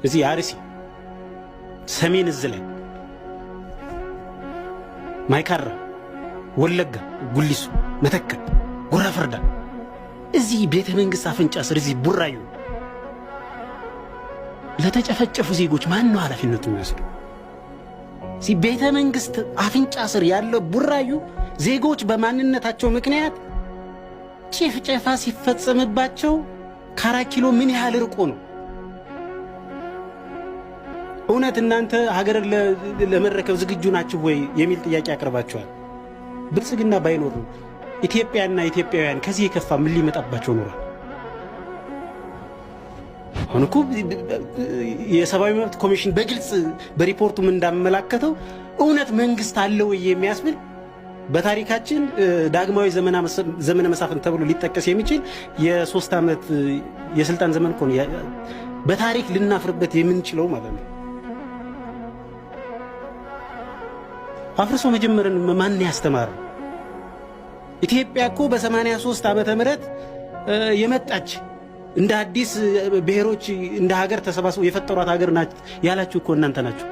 እዚህ አርሲ ሰሜን እዝ ላይ፣ ማይካድራ፣ ወለጋ፣ ጉሊሶ፣ መተከል፣ ጉራ ፈርዳ፣ እዚህ ቤተ መንግስት አፍንጫ ስር እዚህ ቡራዩ ለተጨፈጨፉ ዜጎች ማን ነው ኃላፊነቱ የሚወስደው? እዚህ ቤተ መንግስት አፍንጫ ስር ያለው ቡራዩ ዜጎች በማንነታቸው ምክንያት ጭፍጨፋ ሲፈጸምባቸው ከአራት ኪሎ ምን ያህል ርቆ ነው? እውነት እናንተ ሀገርን ለመረከብ ዝግጁ ናችሁ ወይ የሚል ጥያቄ አቅርባችኋል። ብልጽግና ባይኖር ነው ኢትዮጵያና ኢትዮጵያውያን ከዚህ የከፋ ምን ሊመጣባቸው ኖሯል? አሁን እኮ የሰብአዊ መብት ኮሚሽን በግልጽ በሪፖርቱም እንዳመላከተው እውነት መንግስት አለ ወይ የሚያስብል፣ በታሪካችን ዳግማዊ ዘመነ መሳፍንት ተብሎ ሊጠቀስ የሚችል የ3 ዓመት የስልጣን ዘመን እኮ ነው። በታሪክ ልናፍርበት የምንችለው ማለት ነው። አፍርሶ መጀመርን ማን ያስተማረው? ኢትዮጵያ እኮ በ83 ዓመተ ምህረት የመጣች፣ እንደ አዲስ ብሔሮች እንደ ሀገር ተሰባስበው የፈጠሯት ሀገር ናት ያላችሁ እኮ እናንተ ናችሁ።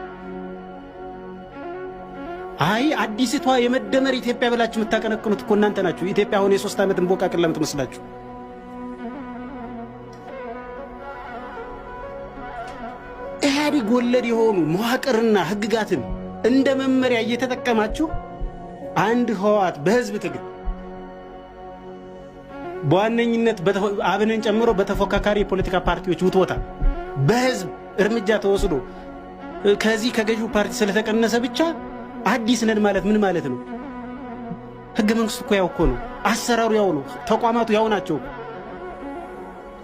አይ አዲስቷ የመደመር ኢትዮጵያ ብላችሁ የምታቀነቅኑት እኮ እናንተ ናችሁ። ኢትዮጵያ አሁን የ3 ዓመት እንቦቃቅላ የምትመስላችሁ። ኢህአዴግ ወለድ የሆኑ መዋቅርና ህግጋትን እንደ መመሪያ እየተጠቀማችሁ፣ አንድ ህወሓት በህዝብ ትግል በዋነኝነት አብንን ጨምሮ በተፎካካሪ የፖለቲካ ፓርቲዎች ውትወታ በህዝብ እርምጃ ተወስዶ ከዚህ ከገዢው ፓርቲ ስለተቀነሰ ብቻ አዲስ ነን ማለት ምን ማለት ነው? ህገ መንግስቱ እኮ ያው እኮ ነው። አሰራሩ ያው ነው። ተቋማቱ ያው ናቸው።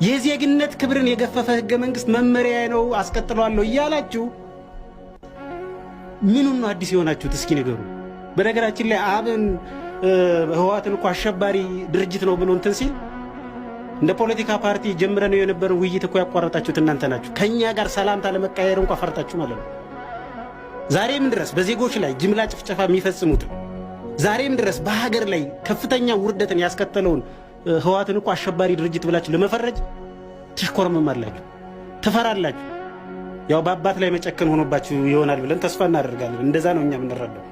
የዜግነት ክብርን የገፈፈ ህገ መንግስት መመሪያ ነው አስቀጥለዋለሁ እያላችሁ ምኑን ነው አዲስ የሆናችሁት? እስኪ ንገሩ። በነገራችን ላይ አብን ህወሓትን እኮ አሸባሪ ድርጅት ነው ብሎ እንትን ሲል እንደ ፖለቲካ ፓርቲ ጀምረን የነበረን ውይይት እኮ ያቋረጣችሁት እናንተ ናችሁ። ከእኛ ጋር ሰላምታ ለመቀያየር እንኳ ፈርታችሁ ማለት ነው። ዛሬም ድረስ በዜጎች ላይ ጅምላ ጭፍጨፋ የሚፈጽሙትን፣ ዛሬም ድረስ በሀገር ላይ ከፍተኛ ውርደትን ያስከተለውን ህወሓትን እኮ አሸባሪ ድርጅት ብላችሁ ለመፈረጅ ትሽኮረመማላችሁ፣ ትፈራላችሁ። ያው በአባት ላይ መጨከን ሆኖባችሁ ይሆናል ብለን ተስፋ እናደርጋለን። እንደዛ ነው እኛ የምንረዳው።